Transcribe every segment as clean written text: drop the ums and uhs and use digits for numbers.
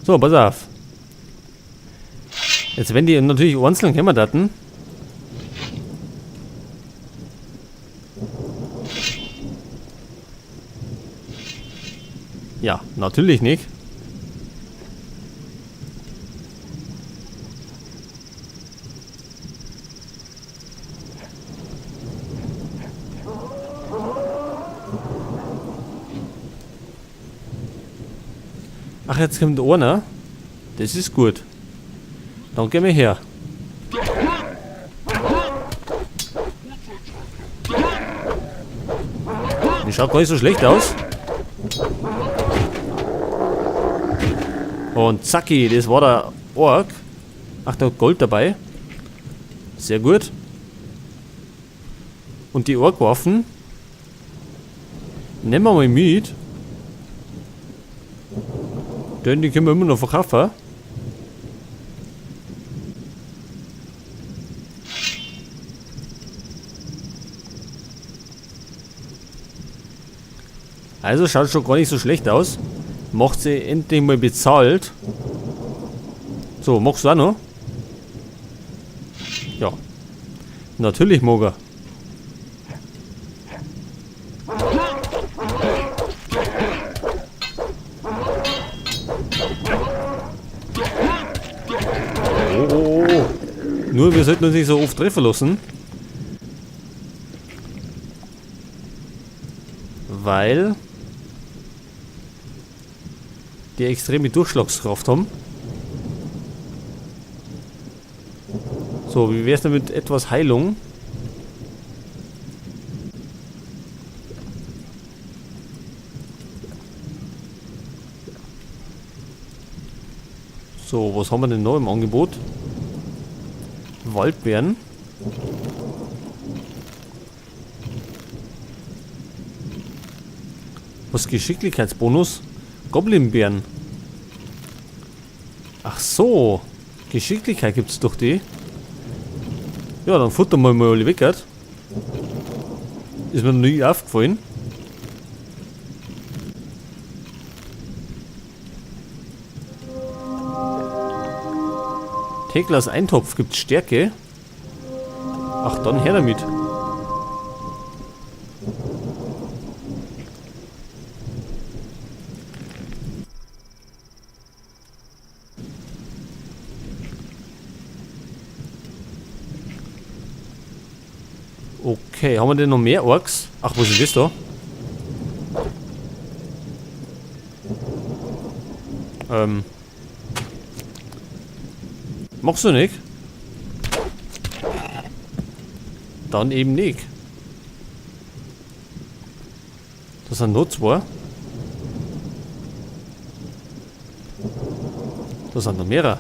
So, pass auf. Jetzt, wenn die natürlich einzeln kommen daten. Ja, natürlich nicht. Ach, jetzt kommt einer. Das ist gut. Dann gehen wir her. Die schaut gar nicht so schlecht aus. Und zacki, das war der Ork. Ach, da hat Gold dabei. Sehr gut. Und die Ork-Waffen nehmen wir mal mit. Denn die können wir immer noch verkaufen. Also schaut schon gar nicht so schlecht aus. Macht sie endlich mal bezahlt. So, magst du auch noch? Ja. Natürlich mag er. Oh, oh, oh. Nur wir sollten uns nicht so oft treffen lassen. Weil die extreme Durchschlagskraft haben. So, wie wär's denn mit etwas Heilung? So, was haben wir denn noch im Angebot? Waldbeeren. Was Geschicklichkeitsbonus? Goblinbeeren. Ach so. Geschicklichkeit gibt's durch die. Ja, dann futtern wir mal alle weg. Ist mir noch nie aufgefallen. Theklas Eintopf gibt Stärke. Ach, dann her damit. Okay, haben wir denn noch mehr Orks? Ach, wo sind das da? Machst du nicht? Dann eben nicht. Das sind noch zwei. Da sind noch mehrere.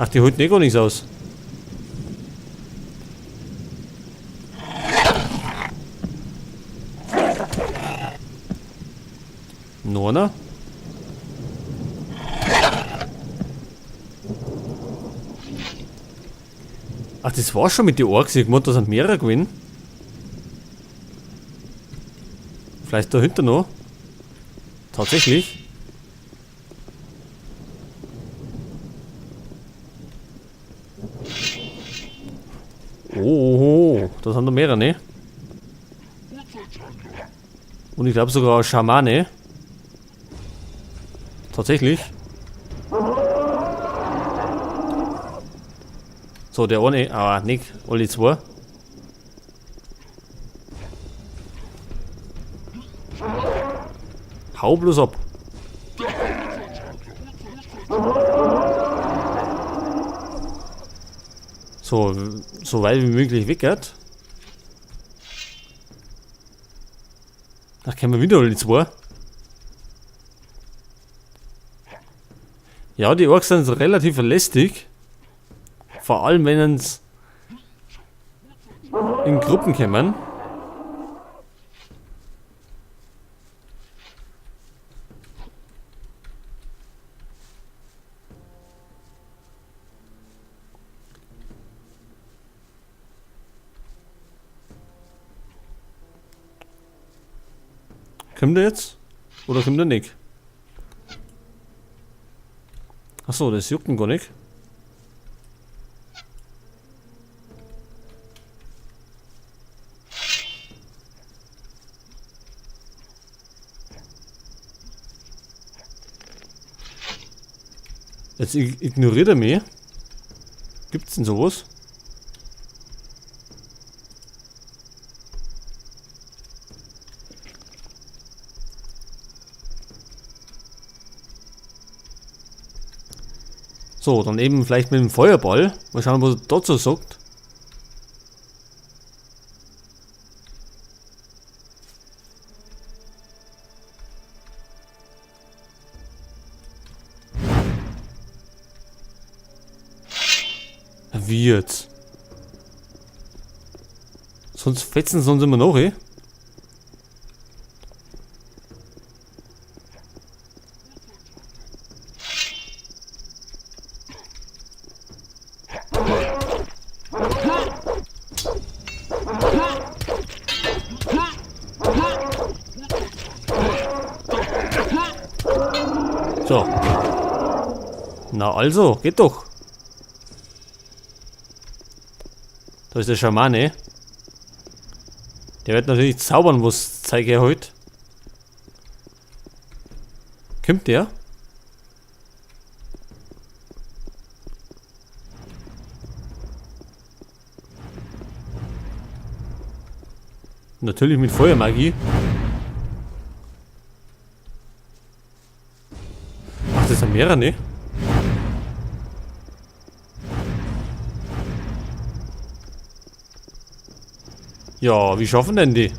Ach, die holt gar nichts aus. Noch einer? Ach, das war schon mit den Orks. Ich meinte, da sind mehrere gewesen. Vielleicht dahinter noch. Tatsächlich. Oh, da sind noch mehrere, ne? Und ich glaube sogar Schamane. Tatsächlich. So, der eine, aber nicht alle zwei. Hau bloß ab. So, so weit wie möglich weg geht. Da können wir wieder alle zwei. Ja, die Orks sind relativ lästig. Vor allem, wenn sie in Gruppen kommen. Kommt der jetzt? Oder kommt der nicht? Achso, das juckt ihn gar nicht. Jetzt ignoriert er mich. Gibt's denn sowas? So, dann eben vielleicht mit dem Feuerball. Mal schauen, was er dazu sagt. Wie jetzt? Sonst fetzen sie uns immer noch, ey. So. Na also, geht doch. Da ist der Schamane. Der wird natürlich zaubern, was Zeug herholt. Kommt der? Natürlich mit Feuermagie. Ach, das sind mehrere, ne? Ja, wie schaffen denn die?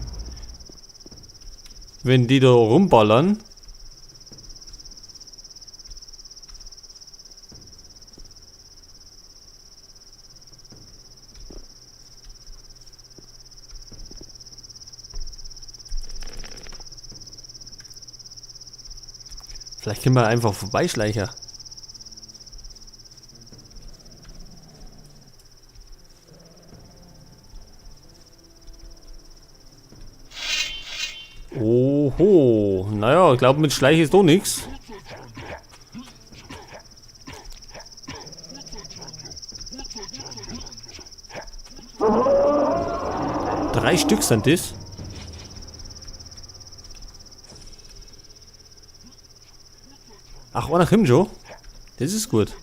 Wenn die da rumballern. Vielleicht können wir einfach vorbeischleichen. Oho, naja, ich glaub, mit Schleichen ist doch nix. 3 Stück sind das. Ach, einer kommt schon. Das ist gut.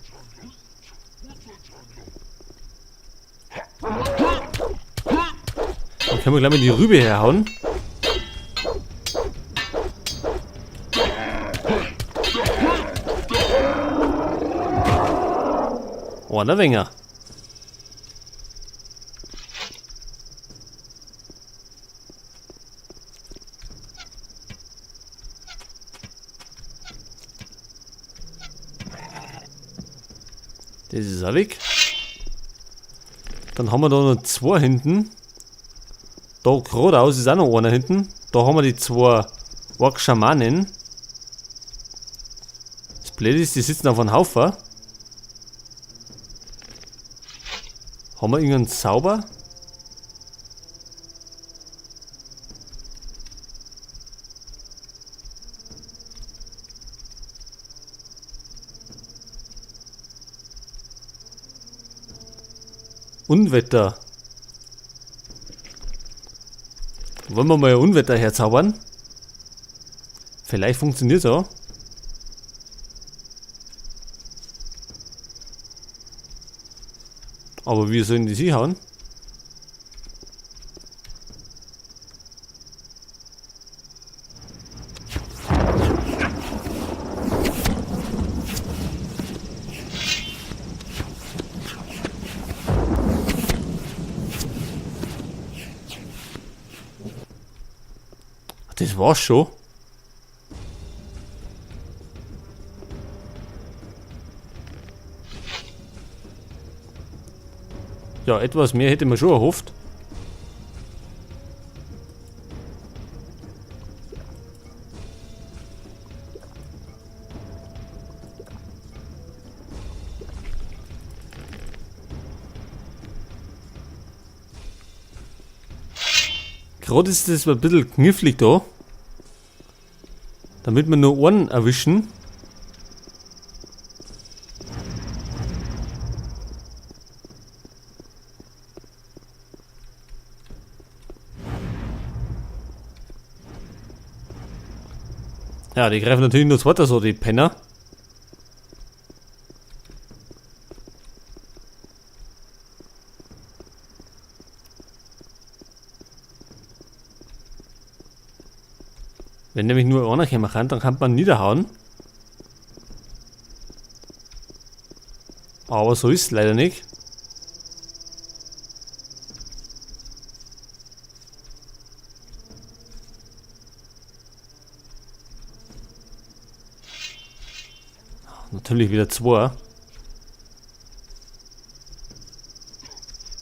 Dann können wir gleich mal die Rübe herhauen. Oh, der Wenger. Das ist auch weg. Dann haben wir da noch 2 hinten. Da geradeaus ist auch noch einer hinten. Da haben wir die 2 Ork-Schamanen. Das Blöde ist, die sitzen auf einem Haufen. Haben wir irgendeinen Zauber? Unwetter. Wollen wir mal ein Unwetter herzaubern? Vielleicht funktioniert's auch. Aber wie sollen die sich hauen? Das war's schon. Ja, etwas mehr hätte man schon erhofft. Gerade ist das ein bisschen knifflig da. Damit wir nur einen erwischen. Ja, die greifen natürlich nur zweiter so, die Penner. Wenn nämlich nur einer kommen kann, dann kann man niederhauen. Aber so ist es leider nicht. Natürlich wieder zwei.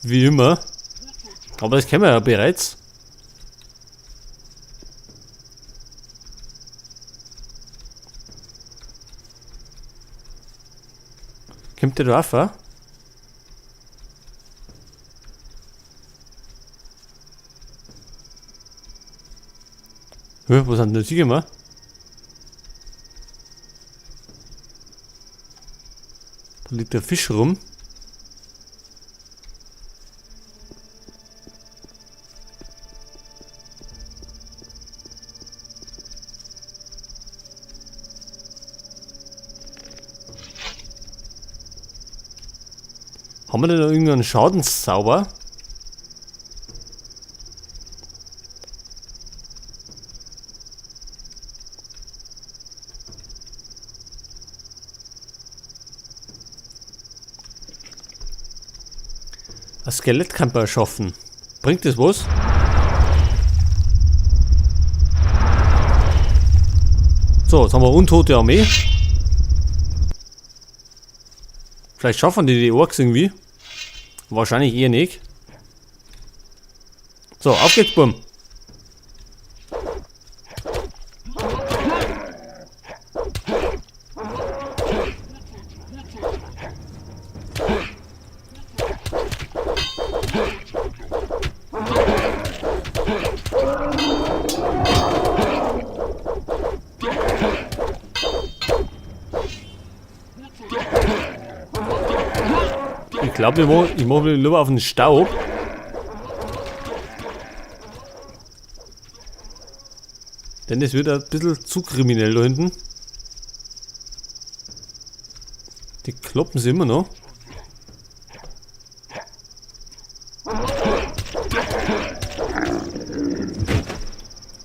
Wie immer. Aber das kennen wir ja bereits. Kommt der da rauf? Hä, wo sind denn die gekommen? Da liegt der Fisch rum. Haben wir denn noch irgendeinen Schadenszauber? Ein Skelett kann man erschaffen. Bringt das was? So, jetzt haben wir untote Armee. Vielleicht schaffen die die Orks irgendwie. Wahrscheinlich eher nicht. So, auf geht's, Burm. Ich glaube, ich mach mich lieber auf den Staub. Denn es wird ein bisschen zu kriminell da hinten. Die kloppen sie immer noch.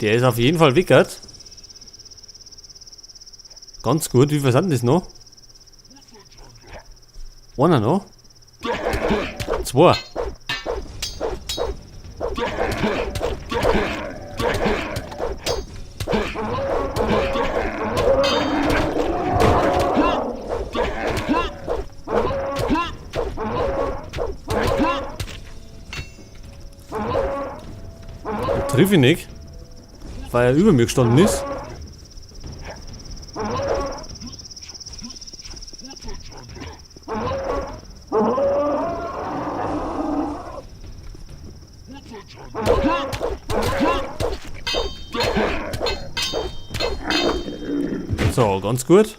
Der ist auf jeden Fall wickert. Ganz gut. Wie viel sind das noch? Einer noch? Zwei. Triff ich nicht, weil er über mir gestanden ist. So, ganz gut.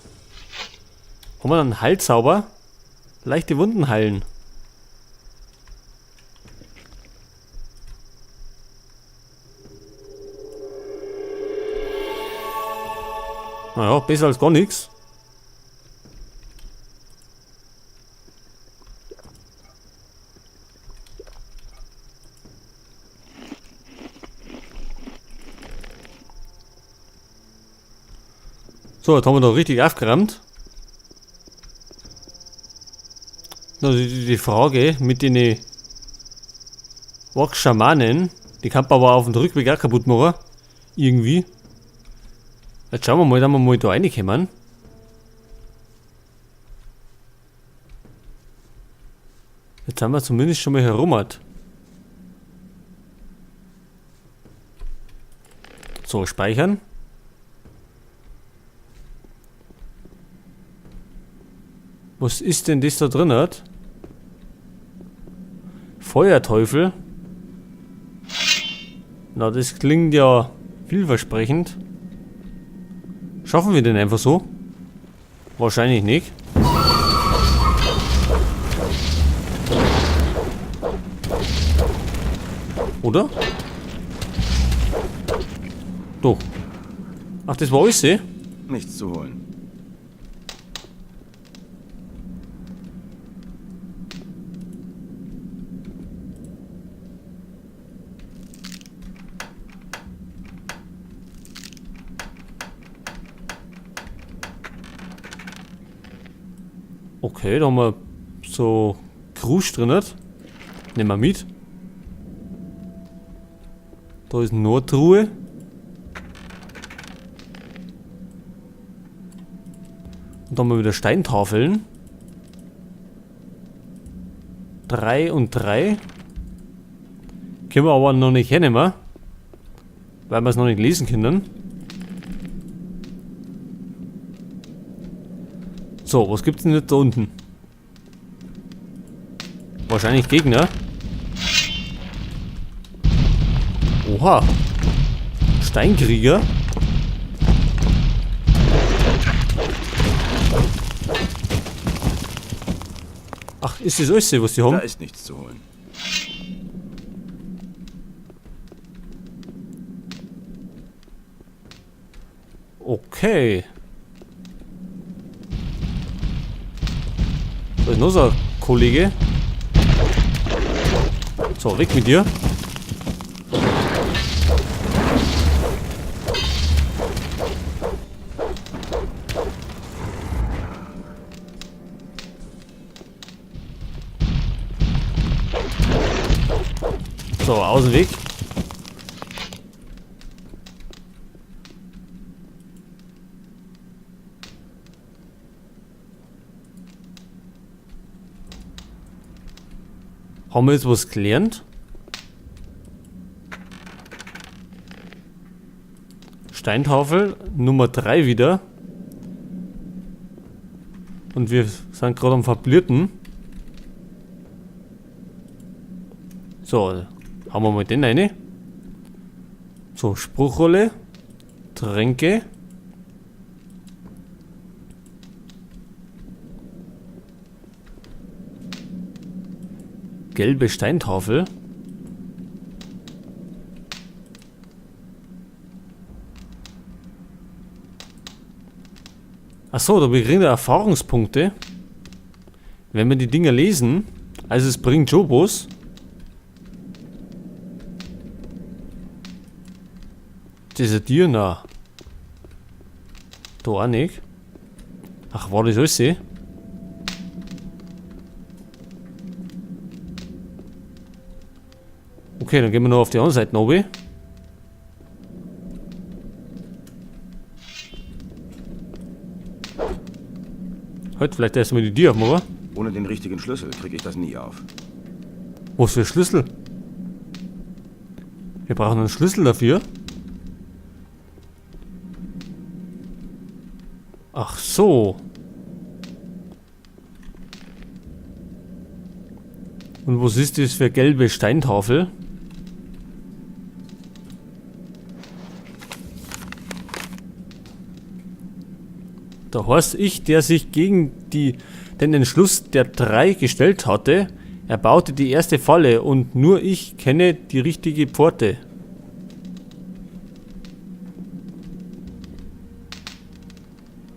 Haben wir dann einen Heilzauber? Leichte Wunden heilen. Naja, besser als gar nichts. So, jetzt haben wir da richtig aufgeräumt. Na, die Frage mit den Ork-Schamanen, die kann man aber auf dem Rückweg auch kaputt machen. Irgendwie. Jetzt schauen wir mal, dass wir mal da reinkommen. Jetzt haben wir zumindest schon mal herummert. So, speichern. Was ist denn das da drin? Hat? Feuerteufel. Na, das klingt ja vielversprechend. Schaffen wir den einfach so? Wahrscheinlich nicht. Oder? Doch. Ach, das war alles, eh? Nichts zu holen. Okay, da haben wir so Krusch drin. Nehmen wir mit. Da ist noch eine Truhe. Und dann haben wir wieder Steintafeln. 3 und 3. Können wir aber noch nicht hernehmen, weil wir es noch nicht lesen können. So, was gibt's denn jetzt da unten? Wahrscheinlich Gegner. Oha. Steinkrieger. Ach, ist das alles, was die haben? Da ist nichts zu holen. Okay. Da ist noch so ein Kollege. So, weg mit dir. So, aus dem Weg. Haben wir jetzt was gelernt? Steintafel Nummer 3 wieder. Und wir sind gerade am Verblirten. So, haben wir mal den rein. So, Spruchrolle. Tränke. Gelbe Steintafel. Achso, da kriegen wir Erfahrungspunkte. Wenn wir die Dinger lesen. Also es bringt schon was. Das ist ein Tier, na. Da auch nicht. Ach, war das alles? Okay, dann gehen wir noch auf die andere Seite runter. Halt, vielleicht erstmal die Tür aufmachen. Ohne den richtigen Schlüssel krieg ich das nie auf. Was für Schlüssel? Wir brauchen einen Schlüssel dafür. Ach so. Und was ist das für gelbe Steintafel? Da heißt ich, der sich gegen den Entschluss der 3 gestellt hatte, er baute die erste Falle und nur ich kenne die richtige Pforte.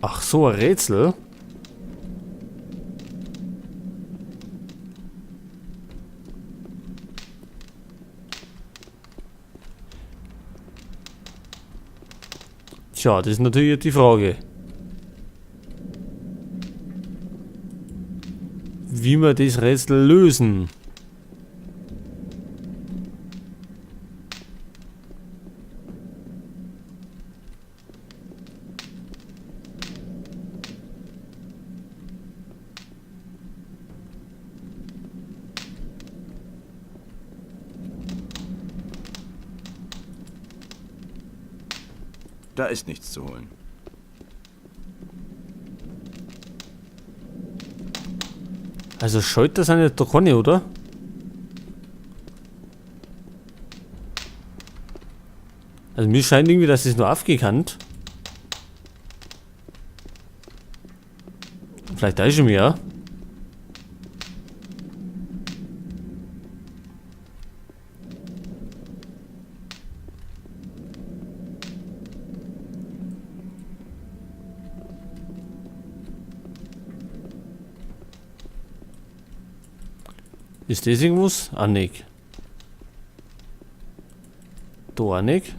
Ach so, ein Rätsel. Tja, das ist natürlich die Frage. Wie wir das Rätsel lösen. Da ist nichts zu holen. Also Schalter sind ja doch keine, oder? Also mir scheint irgendwie, dass es nur aufgekannt. Vielleicht da ist schon ja. Ist das irgendwas? Ah, nicht. Da auch nicht.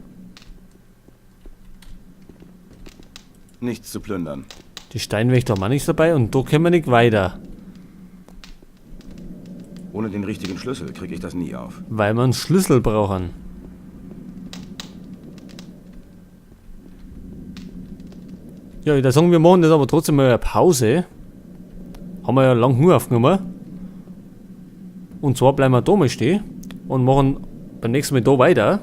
Nichts zu plündern. Die Steinwächter haben auch nichts dabei und da können wir nicht weiter. Ohne den richtigen Schlüssel krieg ich das nie auf. Weil wir einen Schlüssel brauchen. Ja, ich würde sagen, wir machen das aber trotzdem mal eine Pause. Haben wir ja lang genug aufgenommen. Und zwar bleiben wir da mal stehen und machen beim nächsten Mal da weiter.